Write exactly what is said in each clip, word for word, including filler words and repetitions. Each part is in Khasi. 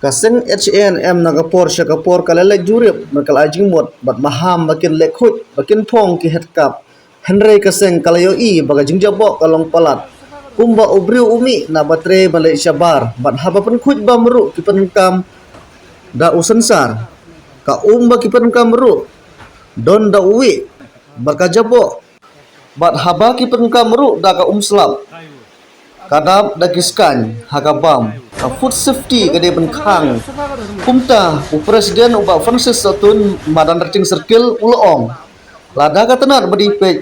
Ka seng H A N M na ka por sha ka por ka la leit jurip bad ka la ai jingmut bad maham ba kin leh khuid ba kin phong ki head cup. Hynrei ka seng ka la ïohi ba ka jingjaboh ka long palat. Kumba u briew u mih na ba trei ban leit shabar bad haba pynkhuid bam ruh ki pyndonkam da u sensar. Ka um ba ki pyndonkam ruh don da u wih bad ka jaboh. Bad haba ki pyndonkam ruh da ka um slap, ka dap da ki skaiñ ha ka bam. Ka food safety ka dei ban khang. Kumta u president u Bah Francis Sotun Madanreting Circle u la ong, lada ka tnat ba dei peit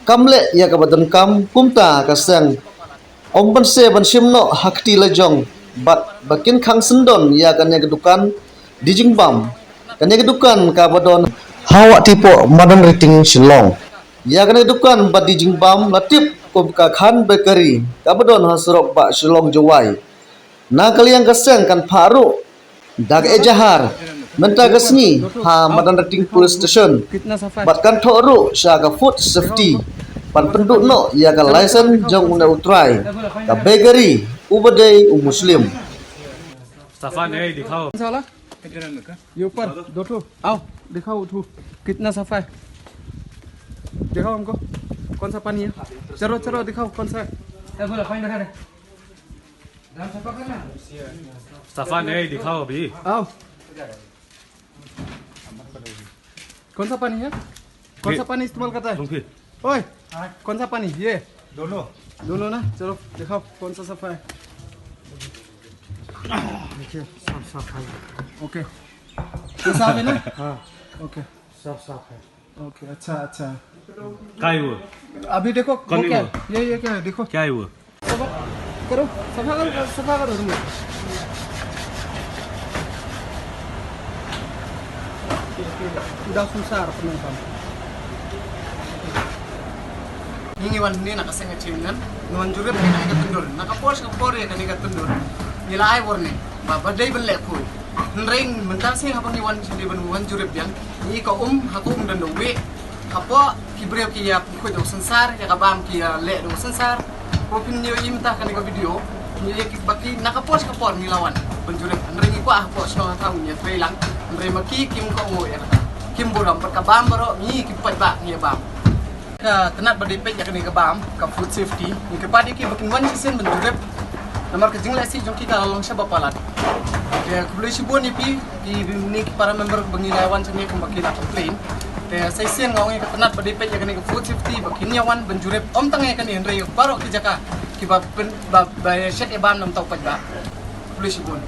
kam leh ïa kaba donkam, kumta ka seng ym ban sa ban shim noh ha kti lajong bad ba kin khang syndon ïa kane ka dukan die jingbam. Kane ka dukan kaba don ha Wah Tipoh, Madanreting, Shillong. Ïa kane ka dukan ba die jingbam la tip kum ka Khan Bakery kaba don ha surok Bah Shillong Jowai. Na ka liang ka seng kan phah ruh da ka ejahar mynta ka sngi ha Madanreting Police Station bad kan thoh ruh sha ka food safety ban pynduh noh ïa ka license jong une u trai ka bakery uba dei u Muslim. सफा नहीं दिखाओ। कौन सा वाला? ये ऊपर दो ठो। आओ, दिखाओ ठो। कितना सफा है? दिखाओ हमको। कौन सा पानी है? चलो, चलो, दिखाओ कौन सा है। सफा नहीं दिखाओ अभी। आओ। कौन सा पानी है? कौन सा पानी इस्तेमाल करता है? ओए, कौन सा पानी? ये दोनों। दोनों ना? चलो, दिखाओ कौन सा सफा है। देखिए, सब सफा है। ओके। ये साफ है ना? हाँ। ओके। सब सफा है। ओके, अच्छा, अच्छा। काय वो? अभी देखो, वो कौन है क्या वो? है? ये, ये क्या है? देखो। क्या है वो? सफा करो, सफा करो, सफा करो तुम। Udah susah penumpang. Ngi wan ni na ka seng achievement, ngi wan jurip ni na ka tyndur. Na ka por sha ka por ïa kane ka tyndur. Ngi la ai warning ba ba dei ban leh khuid. Hynrei mynta shisien haba ngi wan shisien ban wan jurip biang, ngi ka um ha ka um don da u wih. Hapoh ki briew ki ïa pynkhuid da u sensar, ïa ka bam ki ïa leh da u sensar. Ko phin ïohi mynta kane ka video, ngi ïa ki ba ki na ka por sha ka por ngi la wan ban jurip. Hynrei ngi kwah hapoh shnong ha ngi ïa trei lang. Hynrei ma ki kim kohnguh ïa kata. Kim burom bad ka bam baroh ngi ki paidbah ngi ïa bam. Ka tnat ba dei peit ïa kane ka bam, ka food safety, ngi kyrpad ïa ki ba kin wan shisien ban jurip. Namar ka jingleh sih jong ki ka la long shaba palat. Te khublei shibun ïa phi, ki ni ki para member ba ngi la wan shane kumba ki la complain. Te sa shisien nga ong ïa ka tnat ba dei peit ïa kane ka food safety ba kin ïa wan ban jurip, ym tang ïa kane hynrei baroh ki jaka kiba pyn, ba, ba ïa shet ïa bam namar u paidbah. Khublei shibun.